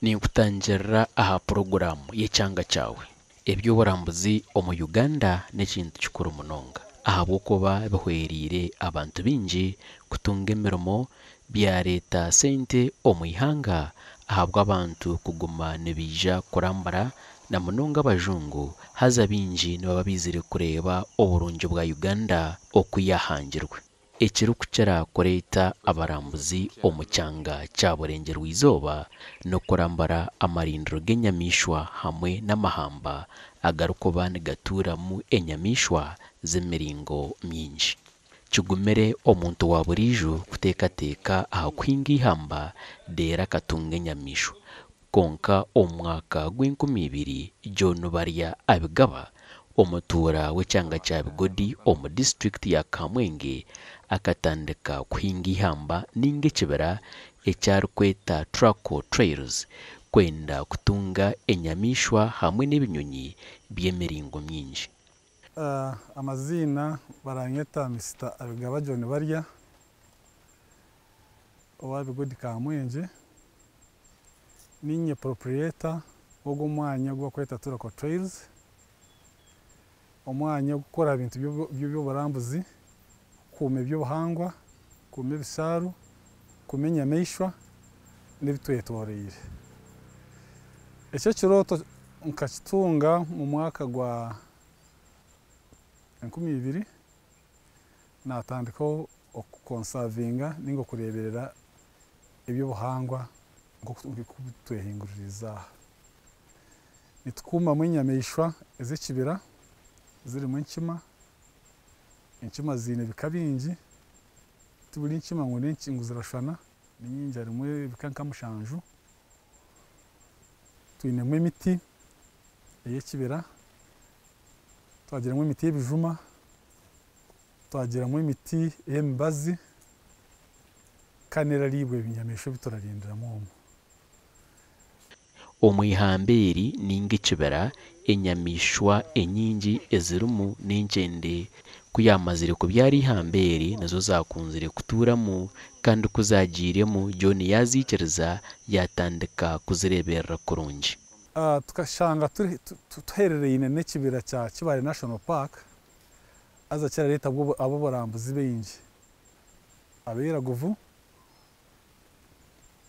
Ninkutangirira aha puroguraamu y'ekyanga kyawe. Eby'oburambuzi omu Uganda n'ekintu kikuru munonga ahabw'okuba bihwereire abantu baingi kutunga emirimo, byareeta sente omu ihanga ahabw'abantu kuguma nibaija kurambura na munonga abajungu haza baingi nibaba baizire kureeba oburungi bwa Uganda oku yahangirwe. Ekirikukira kureeta abarambuzi omu kyanga kya Burengyerwa-izooba n'okurambura amarindiro g'enyamaishwa hamwe n'amahamba agarikuba nigatuuramu enyamaishwa z'emiringo mingi. Kigumire omuntu wa buriijo kuteekateeka aha kuhinga eihamba reero akatunga enyamaishwa. Kwonka omu mwaka gw'enkumi ibiri, John Barya Abigaba, omutuura w'ekyanga kya Bigodi omu disiturikiti ya Kamwenge akatandika kuhinga eihamba ninga ekibira eki arikweta Traco Trails kwenda kutunga enyamaishwa hamwe n'ebinyonyi by'emiringo mingi. Amaziina baranyeta Mister Abigaba John Barya owa Bigodi Kamwengye. Niinye proprietor w'ogu omwanya ogu barikweta Turaco Trails, omwanya ogurikukora aha bintu by'oburambuzi, kukuuma eby'obuhangwa, kukuuma ebishaaru, kukuuma enyamaishwa n'ebitwetoreire. Eki ekirooto nkakitunga omu mwaka gwa 2000 naatandikaho okukonsavinga ninga okureeberera eby'obuhangwa nk'oku bitwehinguririize aha. Nitukuumamu enyamaishwa ez'ekibira zirimu enkima, enkima ziine ebika bingi, ti buri nkima ngu ngu zirashushana, ni nyingi harimu ebika nka mushanju. Twinemu emiti ey'ekibira, twagiramu emiti y'ebijuma, twagiramu emiti ey'emibazi kandi n'erariibwa ebinyamaishwa ebi turarindiramu omu. Omu ihamba eri ninga ekibira, enyamaishwa enyingi ezirimu n'enkyende. Ku yaamazire kubyara eihamba eri nizo zaakunzire kutuuramu kandi ku zaagiiremu John yaaziikiriza yaatandika kuzireeberera kurungi. Tukashanga tuherereine n'ekibira kya Kibale National Park haza kirareeta ab'oburambuzi baingi, abairaguju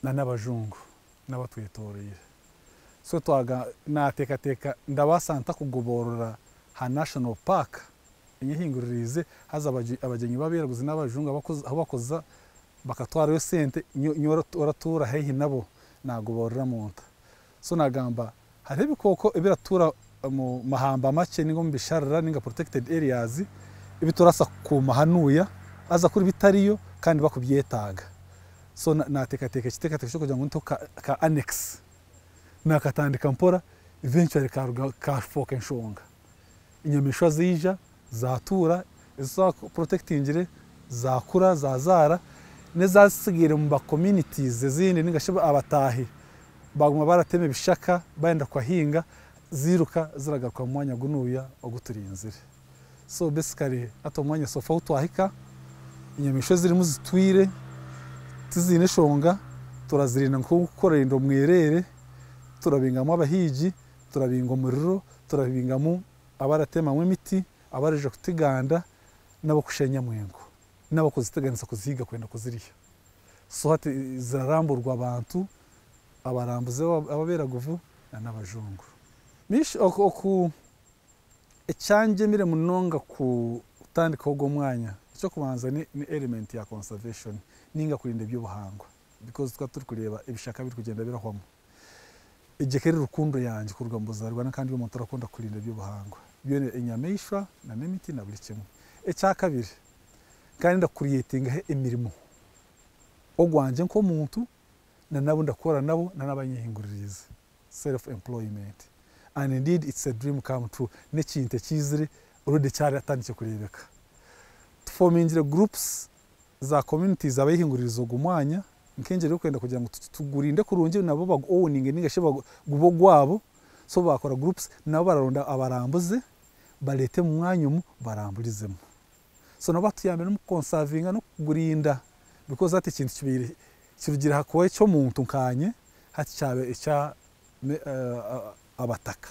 n'abajungu n'abatwetoreire. So naateekateeka ndabaasa nta kugoborora ha National Park enyehinguririize haza abagyenyi b'abairaguzi n'abajungu ahu bakuza bakatwarayo sente nyowe oratuura haihi nabo naagoboreramu nta? So naagamba hariho ebikooko ebiratuura omu mahamba makye ninga omu bisharara ninga protected areas ebi turabaasa kukuuma hanuuya haza kuri bitariyo kandi bakubyetaaga. So naateekateeka ekiteekateeko ky'okugira ngu nteho ka annex. Naakatandika mpora eventually karuga kafooka enshonga. Enyamaishwa zaija zaatuura, ezi twaprotectingire zaakura zaazaara, n'ezaatsigaire omu ba communities ezindi ninga shi abataahi baguma baratema ebishaka barenda kuhahinga ziiruka ziragaruka omu mwanya gunuuya ogu turinzire. So basically hati omwanya so far ahu twahika, enyamaishwa ezirimu zitwire tiziine enshonga, turazirinda nk'oku orarinda omwereere, turabingamu abahiigi, turabinga omuriro, turabingamu abaratemamu emiti, abaraija kutiganda n'abakushenyamu enku n'abakuziteganisa kuzihiiga kwenda kuzirya. So hati ziraramburwa abantu, abarambuzi abairaguju n'abajungu. Ekyangyemire munonga kutandikaho ogu omwanya, eky'okubanza ni element ya conservation ninga kurinda eby'obuhangwa because tukaba turikureeba ebishaka birikugyenda birahwamu. Egyo ekaba eri rukundo yangye kuruga omu buzaaribwa kandi ndi omuntu orakunda kurinda eby'obuhangwa byona enyamaishwa n'emiti na buri kimwe. Ekyakabiri, nkaba niinyenda kucreatingaho emirimo ogwangye nk'omuntu n'abu ndakora nabo n'abanyehinguririize, self employment and indeed it's a dream come true n'ekintu ekiizire already kyaratandikire kureebeka. Tufomingire groups za communities abeehinguririize ogu mwanya nk'engyeri y'okwenda kugira ngu tugurinde kurungi nabo bagu owninge ninga shi gube ogwabo so baakora groups nabo bararonda abarambuzi bareete omu mwanya omu baramburizemu. So nabo batuyambire n'omu kuconservinga n'okugurinda because hati ekintu kibaire kirugire aha kuba eky'omuntu nkaanye Hati kyaba ekya abataka.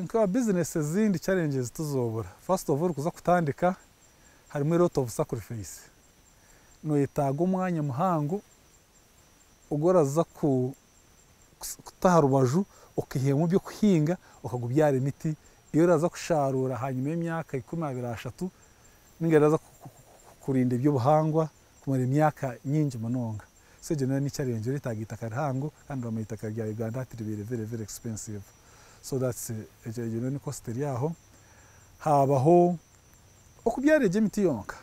Nka bizinesi ezindi, challenges tizobura. First of all, kuza kutandika harimu a lot of sacrifice. Noyetaaga omwanya muhango ogu oraza kuta aha rubaju, okaihamu ebyokuhinga, okagubyara emiti ei oraza kusharuura ahanyima y'emyaka 20, 30, ninga eraza kurinda eby'obuhangwa kumara emyaka nyingi munonga. So egyo nayo ni challenge, oretaaga eitaka rihango, kandi oramanya eitaka rya Uganda hati ribaire very very expensive. So that's egyo nayo ni cost eri aho. Habaho okubyara egyo emiti yonka,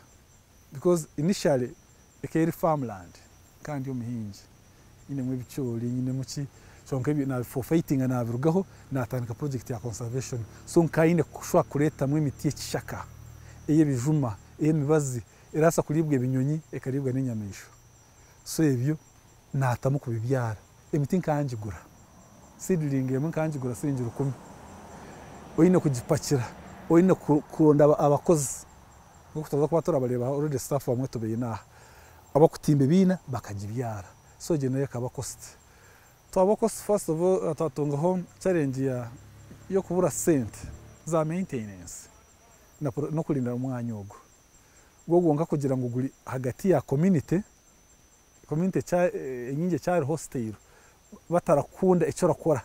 because initially ekaba eri farmland, kandi omuhingi nyinemu ebicoori, nyinemu ki, kyonka ebyo nabiforfeitinga, nabirugaho, natandika project ya conservation. So nkanyine kushobora kureetamu emiti y'ekishaka, ey'ebijuma, ey'emibazi, erabaasa kuriibwa ebinyonyi, ekariibwa n'enyamaishwa. So ebyo naatamu kubibyara. Emiti nkangigura, seedling emwe nkangigura siringi 1000. Oine kugipakira, oine kuronda abakozi, nk'oku turaza kuba turabareeba, already staff bamwe tubaine aha, abakutimba ebiina bakagibyara. So egyo nayo ekaba cost. Twaba cost, first of all twatungaho challenge ya y'okubura sente za maintenance n'okurinda omwanya ogwo. Gwo gwonka kugira ngu guri hagati ya community, community enyingi ekyari hostile, batarakunda eki orakora.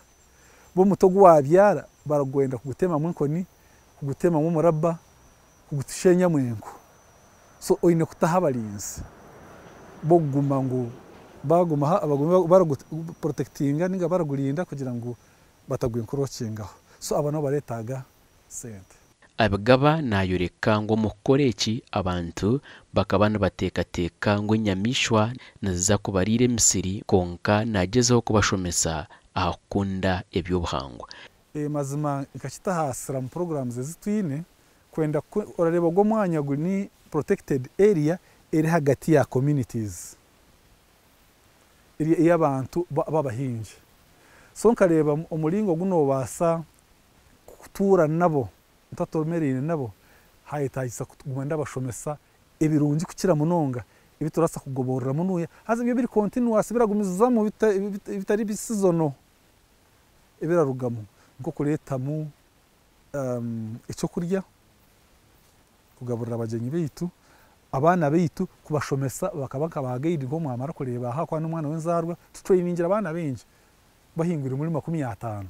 Bo omuti ogu wabyara baragwenda kugutemamu enkoni, kugutemamu omuraba, kugusheenyamu enku. So oine kutaho abarinzi b'okuguma ngu baguma bagume baraguprotectinga ninga baragurinda kugira ngu batagwencroachingaho. So abo nabo bareetaaga sente. Abigaba naayoreka ngu omu kukora eki, abantu bakaba nibateekateeka ngu enyamaishwa niziza kubariira emisiri, kwonka naagyezaho kubashomesa aha kukunda eby'obuhangwa. Mazima nkakitahaasira mu programs ezi twine kwenda orareeba ogwo omwanya guri ni protected area eri hagati ya communities ey'abantu b'abahingi. So nkareeba omuringo ogu noobaasa kutuura nabo ntatomereire nabo, hayetaagisa kuguma ndabashomesa ebirungi kukira munonga ebi turabaasa kugoborora munuya, haza ebyo biri continuous, biragumizamu, bitari seasonal, ebirarugamu nk'okureetamu ekyokurya, kugaburira abagyenyi baitu, abaana baitu kubashomesa bakaba nka ba guide, nk'oku mwamara kureeba aha kuba n'omwana w'enzaarwa. Tutrainingira abaana baingi bahingwire muri 50,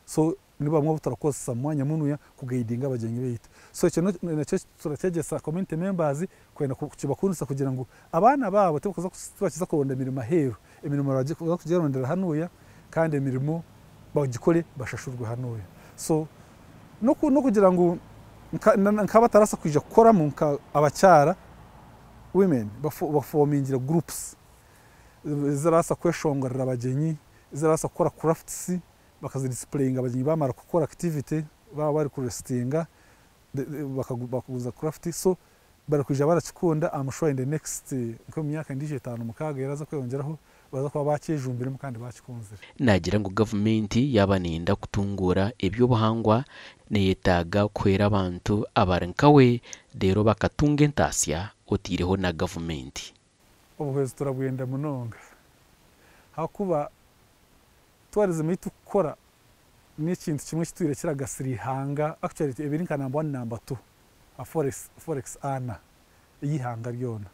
so ni bamwe abu turakozesa mu mwanya munuya kuguidinga abagyenyi baitu. So ekyo nakyo turakyegyesa community members kwenda kukibakundisa kugira ngu abaana baabo tibakiza kuronda emirimo aheeru, emirimo baza kugirondera hanuya, kandi emirimo bagikore bashashurwe hanuya. So n'okugira ngu nk'abatarabaasa kwija kukoramu, nka abakyara, women baformingire groups zirabaasa kweshongorera abagyenyi, zirabaasa kukora crafts, bakazidisplayinga abagyenyi bamara kukora activity, baba bari kurestinga, bakaguza craft. So barikwija barakikunda. I'm sure in the next, nk'omu myaka endiijo 5, 6 eraza kweyongyeraho, baza kuba bakyejumbiremu kandi bakikunzire. Naagira ngu gavumenti yaaba neyenda kutunguura eby'obuhangwa, neyetaaga kuhwera abantu abari nkawe, reero bakatunga entaasya oteireho na gavumenti. Obuhwezi turabwenda munonga, ahakuba tourism ei tukukora n'ekintu kimwe ekitwire kiragasira ihanga. Actually ebiri nka number one, number two forex earner ey'ihanga ryona.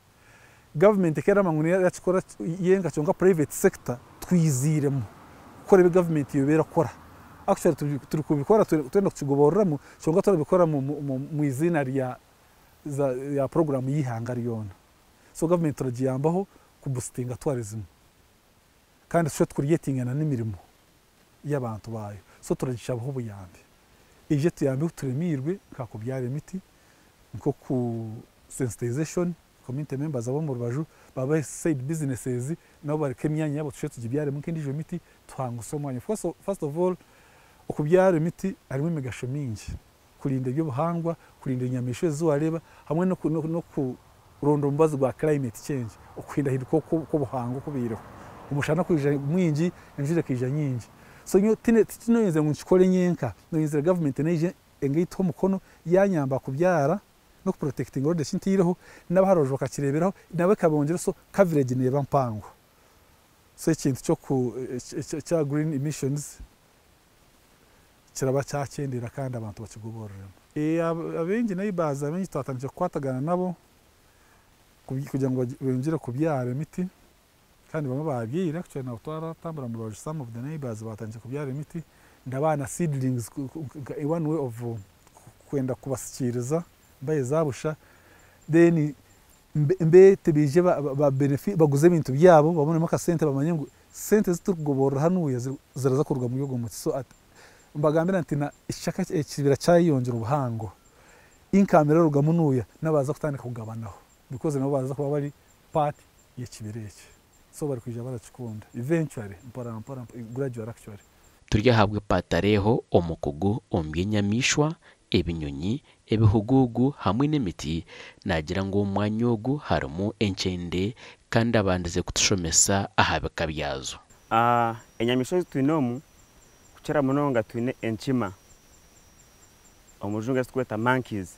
Gavumenti ekerama ngu niyo erakikora yenka, kyonka private sector twiziiremu kukora ebi gavumenti yoba erakora. Actually turi kubikora, twenda kukigoboreramu, kyonka turabikora mu iziina rya ya program y'ihanga ryona. So gavumenti turagiyambaho kuboostinga tourism, kandi tushe tucreatinga n'emirimo y'abantu baayo. So turagishabaho obuyambi, ije tuyambe turemirwe, nka kubyara emiti, nk'oku sensitization, community members abo mu rubaju babahe side businesses, nabo bareke emyanya yabo tushe tugibyaremu nk'endiijo miti, tuhanguse omwanya. First of all, okubyara emiti harimu emigasho mingi: kurinda eby'obuhangwa, kurinda enyamaishwa ezi wareeba, hamwe n'okuronda omubazi gwa climate change, okuhindahinduka kw'obuhangwa okubaireho, omushana kwija mwingi, enjura ekaija nyingi. So nyowe tinoyenzire ngu nkikore nyenka, noyenzire gavumenti neije engaiteho omukono, yanyamba kubyara n'okuprotectinga already eki ntaireho, n'abaha rubaju bakakireeberaho, nabo ekabongyera, so coverage neeba mpango. So ekintu ky'oku kya green emissions kiraba kyakyendera kandi abantu bakigoboreremu. Abaingi neighbors abaingi twatandikire kukwatagana nabo kugira ngu bongere kubyara emiti kandi bamwe babyaire. Actually, nabo twaratambura mu rubaju, some of the neighbors batandikire kubyara emiti. Ndabaha na seedlings nka one way of kwenda kubasikiriza mbahe busha, then mbeete biije ba benefit, baguze ebintu byabo, babonemu akasente, bamanye ngu sente ziturikugoborora hanuya ziraza kuruga muri ogwo muti. So mbagambira nti na ekishaka ekibira kyayeyongyera obuhango, income eraruga munuya nabaza kutandika kugabanaho because nabo baraza kuba bari part y'ekibira eki. So barikwija barakikunda eventually, mpora mpora, gradually actually. Turi ahabwa Paatareho, omukugu omu by'enyamaishwa, ebinyonyi, ebihuguugu hamwe n'emiti, naagira ngu omu mwanya ogu harimu enkyende kandi abandize kutushomesa aha bika byazo. Enyamaishwa ezi twine omu, kukira munonga twine enkima, omu Rujungu ezi turikweta monkeys.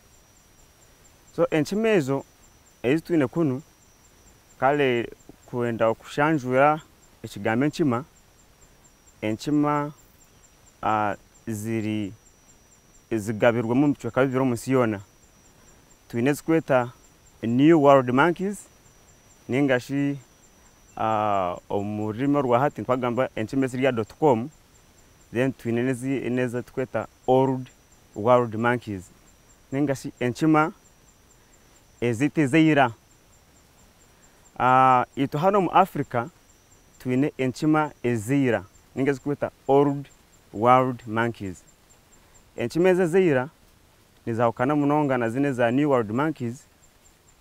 So enkima ezo ezi twine kunu, kare kwenda kushanjura ekigambo enkima, enkima ziri zigabirwemu omu bicweka bibiri omu nsi yoona. Twine ezirikweta New World monkeys ninga shi omu rurimi orwa hati nitwagamba enkima eziri aha .com, then twine n'ezi turikweta Old World monkeys ninga shi enkima ezaitu ezaira. Itwe hanu omu Africa twine enkima ezaira ninga ezirikweta Old World monkeys. Enkima ezi ezaira nizahukana munonga na zinu eza New World monkeys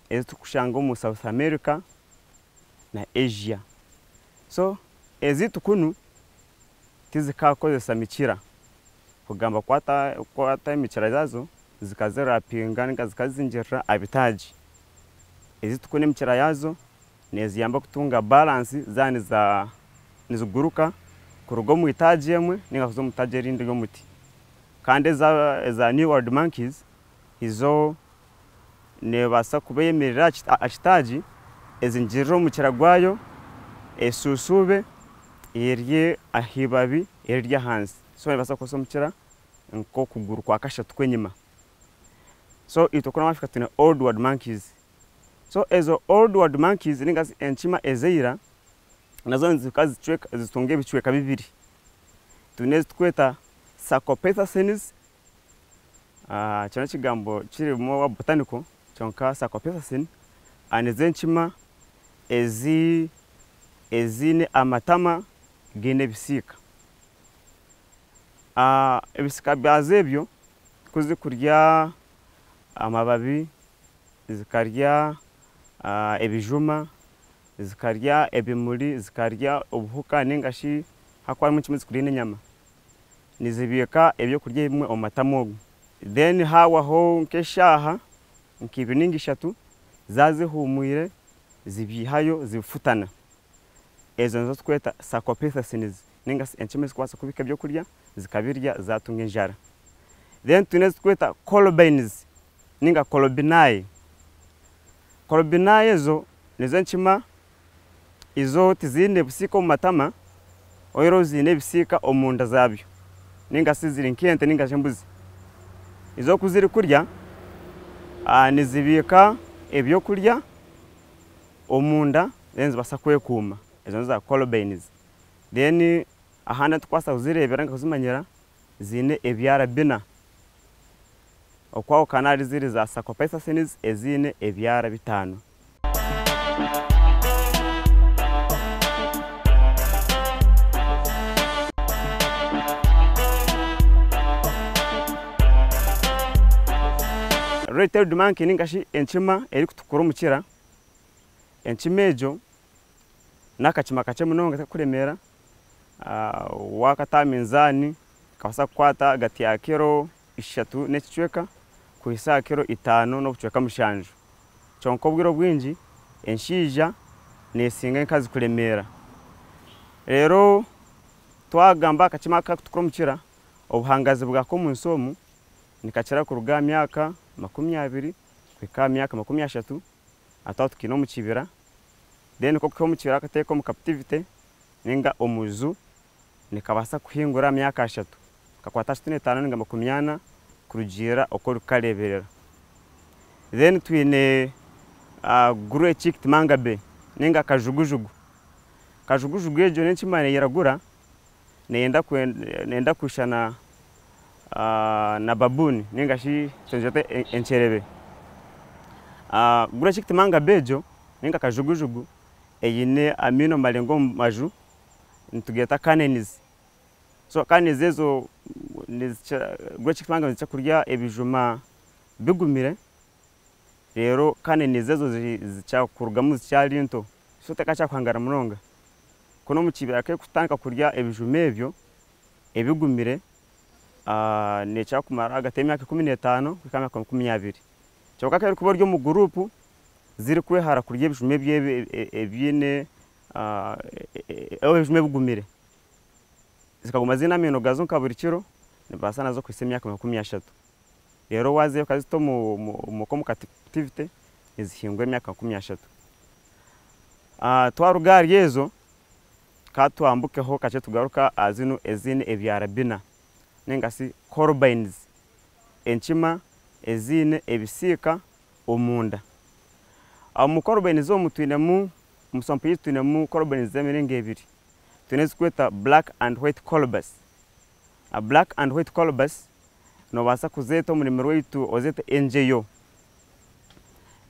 ezi turikushanga omu South America na Asia. So ezaitu kunu tizikakozesa mikira, kugamba kukwata emikira yaazo zikazirapinga ninga zikazizingirira aha bitaagi. Ezaitu kunu emikira yaazo neeziyamba kutunga balance zaaba niziguruka kuruga omu itaagi emwe ninga kuza omu itaagi erindi ry'omuti. Kandi eza New World monkeys zo neebaasa kuba eyemereire aha kitaagi, ezingirire omukira gwayo, eshushube, erye aha ibabi eriri ahansi. So neebaasa kukozesa omukira nk'okuguru kwa kashatu kw'enyima. So itwe kunu omu Africa twine Old World monkeys. So ezo Old World monkeys ninga shi enkima ezaira nazo nizika zitunga ebicweka bibiri. Twine ezi turikweta Cercopithecines, ekyo n'ekigambo kirimu botanical, kyonka Cercopithecine nizo enkima ezi eziine amatama gaine ebisiika. Ebisiika byazo ebyo ku zirikurya amababi, zikarya ebijuma, zikarya ebimuri, zikarya obuhuka ninga shi hakuba harimu enkima ezirikurya n'enyama, nizibiika ebyokurya ebimwe omu matama omu. Then hahwaho nk'eshaaha nk'ibiri ninga ishatu, zaaba zihumwire, zibiihayo zibifutana. Ezo nizo turikweta Cercopithecines ninga shi enkima ezirikubaasa kubiika ebyokurya zikabirya zatunga enjara. Then twine ezi turikweta colobines ninga colobinae. Colobinae ezo nizo enkima izo tiziine busiika omu matama, oyihireho ziine ebisiika omunda zaabyo ninga shi ziri nk'ente ninga shi embuzi. Izo ku zirikurya nizibiika ebyokurya omunda, then nizibaasa kwekuuma. Ezo nizo za colobines. Then ahandi ahu turikubaasa kuzireebera ninga kuzimanyira, ziine ebyara bina okwahukana ahari ziri za Cercopithecines eziine ebyara 5. Red-tailed monkey ninga shi enkima erikutukura omukira, enkima egyo n'akakima kakye munonga tikakuremeera, wakata aha minzaani kabaasa kukwata ahagati ya kiro 3 n'ekicweka kuhisa aha kiro 5.7. Kyonka obwire obwingi enshaija neesinga enkazi kuremeera. Reero twagamba akakima aka karikutukura omukira, obuhangazi bwako omu nsi omu nikakira kuruga aha myaka 20 kuhika aha myaka 30 twaba tukiine omu kibira. Then nk'okukiiha omu kibira wakateeka omu captivity. ninga omu zoo nikabaasa kuhingura aha myaka ashatu, kakwata 35 ninga 40 kurugiirira oku orikukareeberera. Then twine grey cheeked mangabey ninga kajugujugu. Kajugujugu egyo n'enkima neyiragura neyenda kushushana na baboon ninga shi tugyete enkyerebe. Grey cheeked mangabey egyo ninga kajugujugu eine amaino maraingwa omu maju nitugeeta canines. So canines ezo grey cheeked mangabey nezikira kurya ebijuma bigumire reero canines ezo zikira kurugamu zikyari nto so tekakira kuhangara munonga. Kunu omu kibira ku erikutandika kurya ebijuma ebyo ebigumire nekira kumara ahagati y'emyaka 15 kuhika aha myaka 20. Kyonka ku erikuba eri omu guruupu zirikwehara kurya ebijuma ebiine ebijuma ebigumire zikaguma ziine amaino gaazo nka buri kiro nibaasa nazo kuhitsya emyaka 30. Reero waaziiha okazita omu captivity nizihingura emyaka 30. Twaruga ahari ezo ka twambukeho kakye tugaruke aha zinu eziine ebyara bina ninga shi colobines, enkima eziine ebisiika omunda. Omu colobines omu twinemu omu swamp yaitu twinemu colobines z'emiringo ebiri. Twine ezirikweta black and white colobus. Black and white colobus noobaasa kuzeeta omu rurimi rwaitu ozeete engyeyo.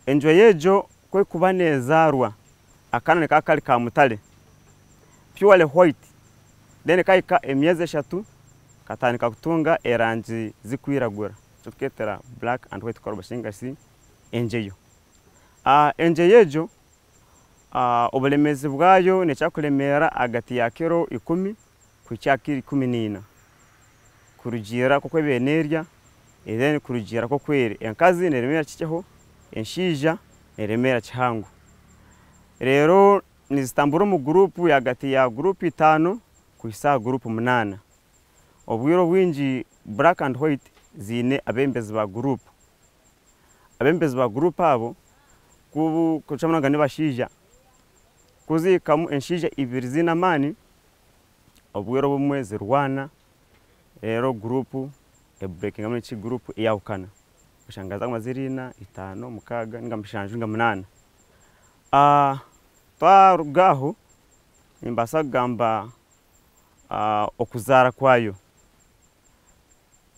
Engyeyo egyo ku erikuba neezaarwa akaana nikaba kari ka mutare purely white then kahika emyezi 3 katandika kutunga erangi zirikwiragura eki tukwetera black and white colobus ninga shi engyeyo. Engyeyo egyo oburemeezi bwayo nekira kuremeera ahagati ya kiro 10 kuhitsya aha kiro 14 kurugiirira nk'oku ebaire nerya then kurugiirira nk'oku eri. Enkazi neremeera kikyeho, enshaija neremeera kihango. Reero nizitambura omu guruupu ahagati ya guruupu 5 kuhitsya aha guruupu 8. Obwire obwingi black and white ziine abeebembezi ba guruupu. Abeebembezi ba guruupu abo kukira munonga nibashaija. Ku zihikamu enshaija ibiri ziine amaani, obwire obumwe zirwana reero guruupu ebureekingamu guruupu eyahukana. Oshanga zaguma ziri ina, itaano, mukaaga ninga mushanju ninga munaana. Twaruga aho nimbaasa kugamba okuzaara kwayo.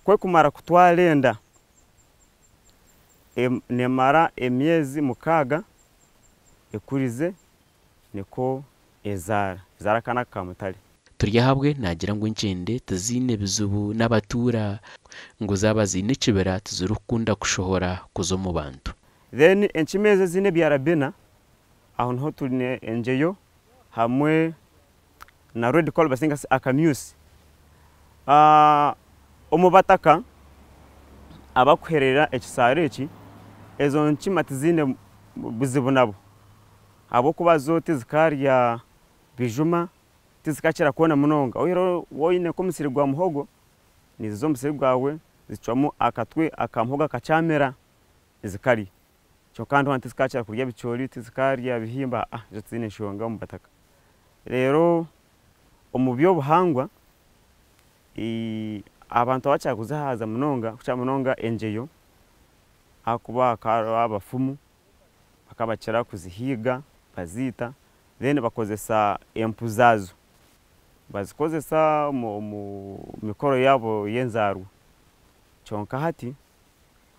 Ku erikumara kutwara enda nemara emyezi 6 ekurize nikwo ezaara, ezaara akaana ka mutare. Turyahabwe naagira ngu enkyende tiziine bizibu n'abatuura ngu zaaba ziine ekibira tizirikukunda kushohora kuza omu bantu. Then enkima ezo eziine ebyara bina aho niho twine engyeyo hamwe na red colobus ninga shi akamyusi. Omu bataka abakuherera ekisaaro eki ezo nkima tiziine buzibu nabo ahabw'okuba zo tizikarya bijuma tizikakira kwona munonga. Oyihireho waaba oine nk'omusiri gwa muhogo niziza omu musiri gwawe zicwamu akatwe aka muhogo akakyamera zikarya. Kyonka ahandi hoona tizikakira kurya bicoori, tizikarya bihimba zo tiziine nshonga omu bataka. Reero omu by'obuhangwa abantu abakira kuzihaza munonga kukira munonga engyeyo ahakuba hakaba hariho abafumu bakaba bakira kuzihiiga baziita then bakozesa empu zaazo bazikozesa omu mikoro yaabo y'enzaarwa. Kyonka hati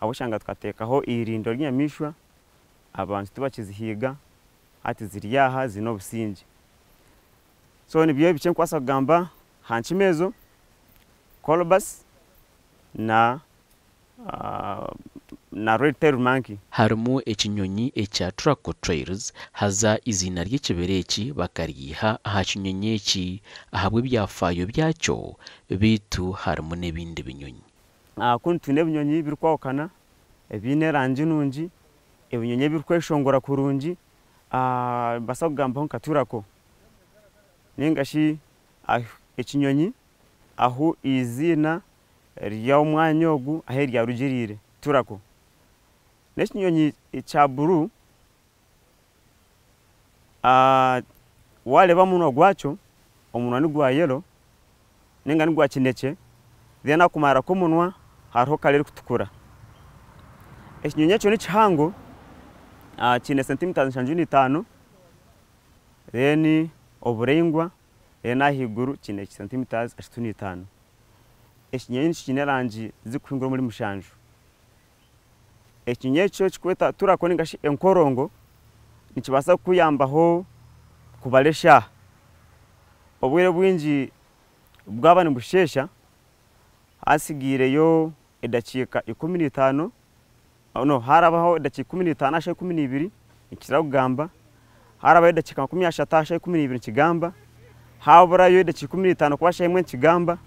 ahabw'oshanga tukateekaho eirindo ry'enyamaishwa abantu tibakizihiiga hati ziri aha ziine obusingye. So nibyo bikye ndikubaasa kugamba aha nkima ezo colobus na red tailed monkey. Harimu ekinyonyi ekya Turaco Trails haza eiziina ry'ekibira eki bakaryiha aha kinyonyi eki ahabw'ebyafaayo byakyo beitu harimu n'ebindi binyonyi. Kunu twine ebinyonyi birikwahukana ebiine erangi nungi, ebinyonyi ebirikweshongora kurungi nimbaasa kugambaho nka Turaco ninga shi ekinyonyi ahu eiziina ry'omwanya ogu ahu ryarugiriire Turaco. N'ekinyonyi kya buru waareeba omunwa gwakyo Omunwa nigwa yellow ninga nigwa kinekye then aha kumara kw'omunwa hariho kara erikutukura. Ekinyonyi ekyo nikihango kiine sentimitaazi 75 then oburaingwa then ahaiguru kiine sentimitaazi 35. Ekinyonyi eki kiine erangi zirikuhingura omuri 7. Ekinyonyi ekyo ekirikwetwa turako ningashi enkorongo nikibaasa kukuyambaho kubara eshaaha. Obwire obwingi bwaba nibusheesha hasigaireyo edakiika 15, no harabaho edakiika 15 aha shaaha 12 nikikira kugamba, harabaho edakiika 30 aha shaaha 12 nikigamba, haburayo edakiika 15 kuba shaaha 1 nikigamba,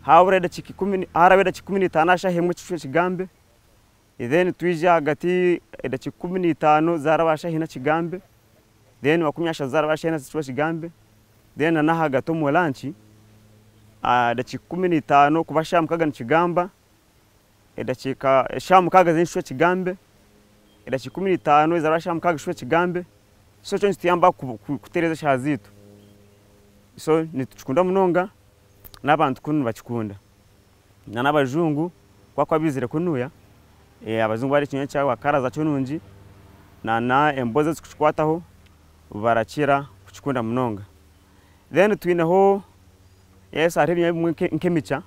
haburayo edakiika ikumi harabaho edakiika 15 aha shaaha 1 kishushe kigambe, then twija ahagati edakiika 15 zaraba aha shaaha 4 kigambe, then 30 zaraba aha shaaha 4 kishushe kigambe, then na n'ahagati omu lunch edakiika 15 kuba shaaha 6 nikigamba, edakiika eshaaha 6 z'ekishushe kigambe, edakiika 15 ezaraba aha shaaha 6 kishushe kigambe. So ekyo nikituyamba kutereeza eshaaha zaitu. So nitukikunda munonga n'abantu kunu nibakikunda. Na n'abajungu kubakuba baizire kunuya, abajungu barya ekinyonyi kyawe kara zakyo nungi na embozi ezikukikwataho barakira kukikunda munonga. Then twineho yes hariho ebinyonyi ebimwe nk'emica,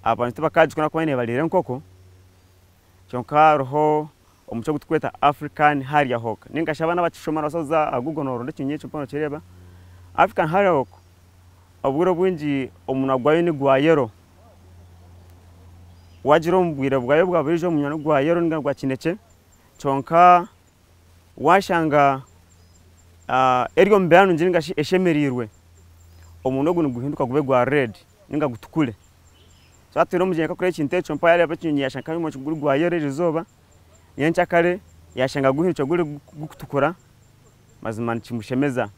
abantu tibakagikunda kuba neebariira enkoko, kyonka hariho omuti ogu turikweta African Harrier Hawk ningashi abaana abakishoma nibabaasa kuza aha Google nooronda ekinyonyi ekyo mpaho nokireeba. African Harrier Hawk obwire obwingi omunwa gwayo nigwa yellow. Wagira omu bwire bwayo bwa buriijo omunwa nigwa yellow ninga gwa kinekye, kyonka washanga eri omu mbeera nungi ningashi eshemereirwe, omunwa ogu niguhinduka gube gwa red ninga gutukure. So hati twine omugyenyi akakureba ekintu ekyo mpaho yareeba ekinyonyi yashanga omunwa guri gwa yellow erizooba, nyenkyakare yashanga guhindukire guri gukutukura, mazima nikimushemeza.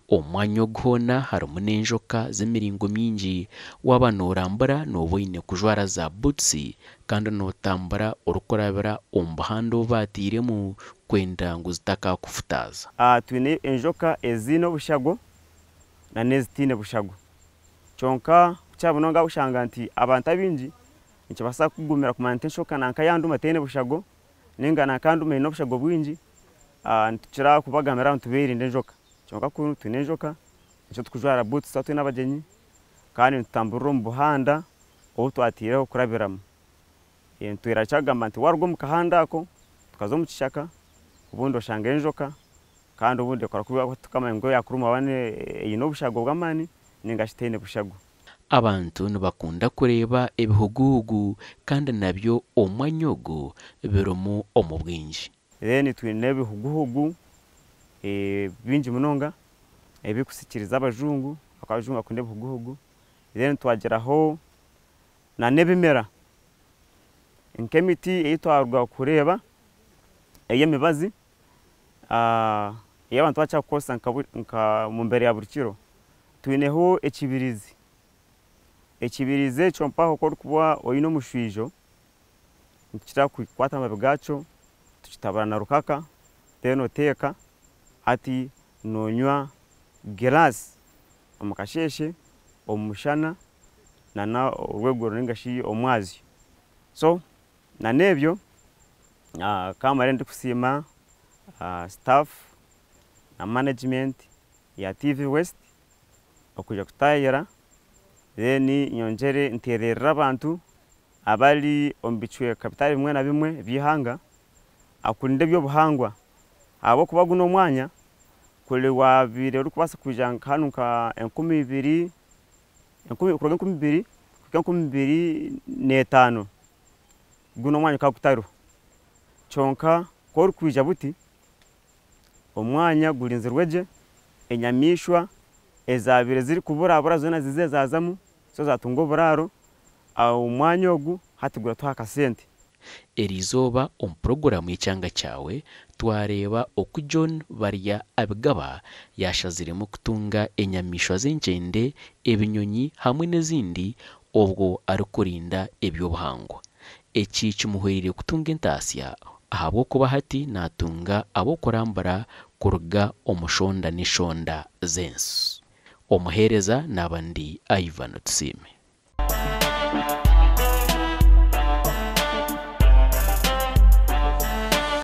Omu mwanya ogu hoona harimu n'enjoka z'emiringo mingi. Waaba noorambura nooba oine kujwara za buutsi kandi nootambura orikurabira omu buhanda obu baatairemu kwenda ngu zitakakufutaaza. Twine enjoka eziine obushago na n'ezitaine bushago. Kyonka kukira munonga oshanga nti abantu abaingi nikibaasa kukugumira kumanya nti enjoka nanka yanduma teine bushago ninga nanka yanduma eine obushago bwingi, nitukira kubagambira ngu beerinde enjoka. Kyonka kunu twine enjoka, nikyo turikujwara buutsi twaba twine abagyenyi kandi nitutamburira omu buhanda obu twataireho kurabiramu. Turakira nti waruga omu kahanda ako tukaza omu kishaka obundi oshangayo enjoka kandi obundi ekora kubi tukamanya ngu yakuruma waaba eine obushago bw'amaani ningashi teine bushago. Abantu nibakunda kureeba ebihuguhugu kandi nabyo omu mwanya ogu birimu omu bwingi. Then twine ebihuguhugu bingi munonga ebirikusikiriza abajungu, ahabw'okuba abajungu nibakunda ebihuguhugu. Then twagiraho na n'ebimera nk'emiti ei twaruga kureeba ey'emibazi ei abantu bakira kukozesa nka omu mbeera ya buri kiro. Twineho ekibirizi. Ekibirizi ekyo mpaho ku orikuba oine omushwijo, nitukira kukwata amababi gaakyo tukitabura na rukaka then oteeka hati noonywa giraasi omu kasheeshe, omu mushana na orweguro ningashi omwazyo. So na n'ebyo kamare ndikusiima staff na management ya TV West okwija kutaayira, then nyongyere nteererere abantu abari omu bicweka bitari bimwe na bimwe eby'eihanga akurinda eby'obuhangwa ahabw'okuba guno omwanya kuri wabiire orikubaasa kwija nka hanu nka 2000 kuruga 2000 kuhika 2005 guno omwanya gukaba gutariho. Kyonka ku orikwija buti omwanya gurinzirwe gye, enyamaishwa ezabiire zirikuburabura zoona ziizire zaazamu, so zatunga oburaaro, omwanya ogu hati guratuha akasente. Eriizooba omu puroguraamu y'ekyanga kyawe twareeba oku John Barya Abigaba yaashaziremu kutunga enyamaishwa z'enkyende, ebinyonyi hamwe n'ezindi obwo arikurinda eby'obuhangwa. Eki kimuhwereire kutunga entaasya ahabw'okuba hati naatunga ab'okurambura kuruga omu shonda n'eshonda z'ensi. Omuheereza naaba ndi Ivan Tusiime.